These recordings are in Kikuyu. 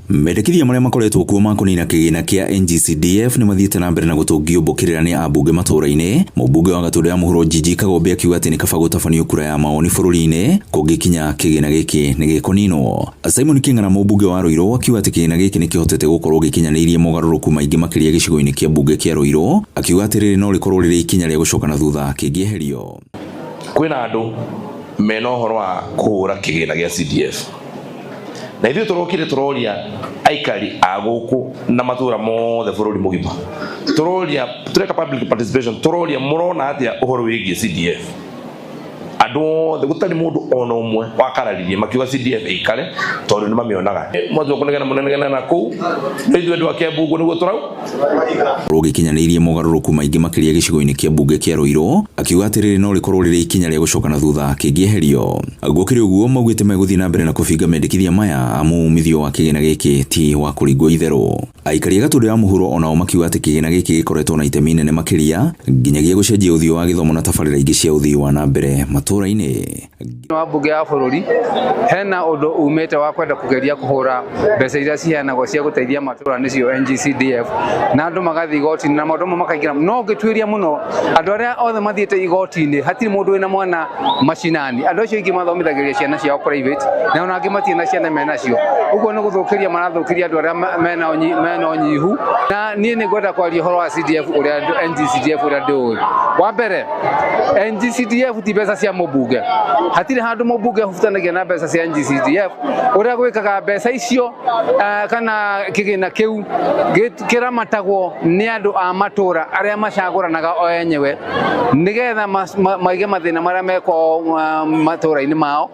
Mendekithia marĩa makoretwo kuo ma kũnina kĩgĩna kĩa NGCDF nĩ mathiĩte na mbere na gũtũngio mbũkĩrĩra nĩ ambunge matũũra-inĩ. Mũmbunge wa Gatũndũ ya Mũhuro Njinji Kagombe akiuga atĩ nĩ kaba gũtabanio kura ya mawoni bũrũri-inĩ kũngĩkinya kĩgĩna gĩkĩ nĩ gĩkũninwo. Simon Kĩng'ara mũmbunge wa Ruiru akiuga atĩ kĩgĩna gĩkĩ nĩ kĩhotete gũkorwo gĩkinyanĩirie mogarũrũku maingĩ makĩria gĩcigo-inĩ kĩa mbunge kĩa Ruiru. Akiuga atĩ rĩrĩ no rĩkorwo rĩrĩ ikinya rĩa gũcoka na thutha kĩngĩeherio. Kwĩna andũ mena ũhoro wa kũhũra kĩgĩna gĩa CDF na ithuĩ tũrokire tũroria aikari a gũkũ na matũra mothe bũrũri mũgima, tũroria, tũreka public participation, tũroria mũrona atĩa ũhoro wĩgiĩ CDF. Andũ othe gũtarĩ mũndũ ona ũmwe wakararirie, makiuga CDF ĩikare tondũ nĩ mamĩonaga mwathiĩ kũnegena mũnenegena na kũu, no ithuĩ andũ a Kiambu ũguo nĩguo tũrau. Rũgĩkinyanĩirie mogarũrũku maingĩ makĩria gĩcigo-inĩ kĩa mbunge kĩa Ruiru. Akiuga atĩ rĩrĩ no rĩkorwo rĩrĩ ikinya rĩa gũcoka na thutha kĩngĩeherio. Gũkĩrĩ ũguo, maugĩte megũthiĩ na mbere na kũbinga mendekithia maya amu umithio wa kĩgĩna gĩkĩ ti wa kũringwo itherũ. Aikari a Gatũndũ ya Mũhuro onao makiuga atĩ kĩgĩna gĩkĩ gĩkoretwo na itemi inene makĩria nginyagia gũcenjia ũthiũ wa gĩthomo na tabarĩra ingĩ cia ũthii wa na mbere matũũra-inĩ. Wa mbunge ya bũrũri hena ũndũ umĩte wa kwenda kũgeria kũhũra mbeca iria ciheanagwo cia gũteithia matũra, nĩcio NGCDF, na andũ magathiĩ igoti-inĩ na maũndũ mamwe makaingĩra. No ngĩtuĩria mũno, andũ arĩa othe mathiĩte igoti-inĩ, hatirĩ mũndũ wĩna mwana macinani. Andũ acio aingĩ mathomithagĩria ciana ciao private, na ona angĩ matirĩ na ciana menacio. Ũguo nĩ gũthũkĩria marathũkĩria andũ arĩa mena ũnyihu. Na niĩ nĩ ngwenda kwaria ũhoro wa CDF, ũrĩa NGCDF ũrĩa ndĩũĩ. Wa mbere, NGCDF ti mbeca cia mũmbunge. Hatirĩ handũ mũmbunge ahutanagia na mbeca cia NGCDF. Ũrĩa gwĩkaga mbeca icio kana kĩgĩna kĩu kĩramatagwo nĩ andũ a matũra arĩa macagũranaga o enyewe nĩgetha maige mathĩna marĩa mekwo matũra-inĩ mao.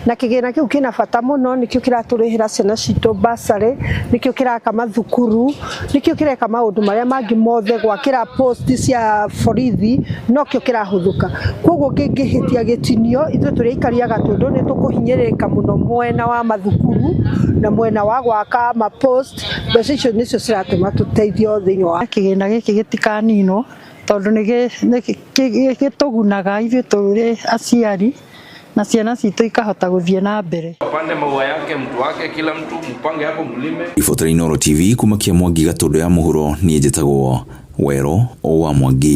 Na kĩgĩna kĩu kĩna bata mũno, nĩkĩo kĩratũrĩhĩra ciana citũ bursary, nĩkĩo kĩraka mathukuru, nĩkĩo kĩreka maũndũ marĩa mangĩ mothe, gwakĩra post cia borithi, nokĩo kĩrahũthũka. Koguo kĩngĩhĩtia gĩtinio, ithuĩ tũrĩ aikari a Gatũndũ nĩ tũkũhinyĩrĩrĩka mũno mwena wa mathukuru na mwena wa gwaka ma post. Mbeca icio nĩcio ciratũma tũteithio thĩinĩ wa Kĩgĩna gĩkĩ gĩtikaninwo tondũ nĩ gĩtũgunaga ithuĩ tũrĩ aciari na ciana citũ ikahota gũthiĩ na mbere. Pande maua yake, mtu wake, kila mtu mpange hapo mlime. Ribotera Inooro TV kuma Kĩa Mwangi, Gatũndũ ya Mũhuro, niĩ njĩtagwo Wero wa Mwangi.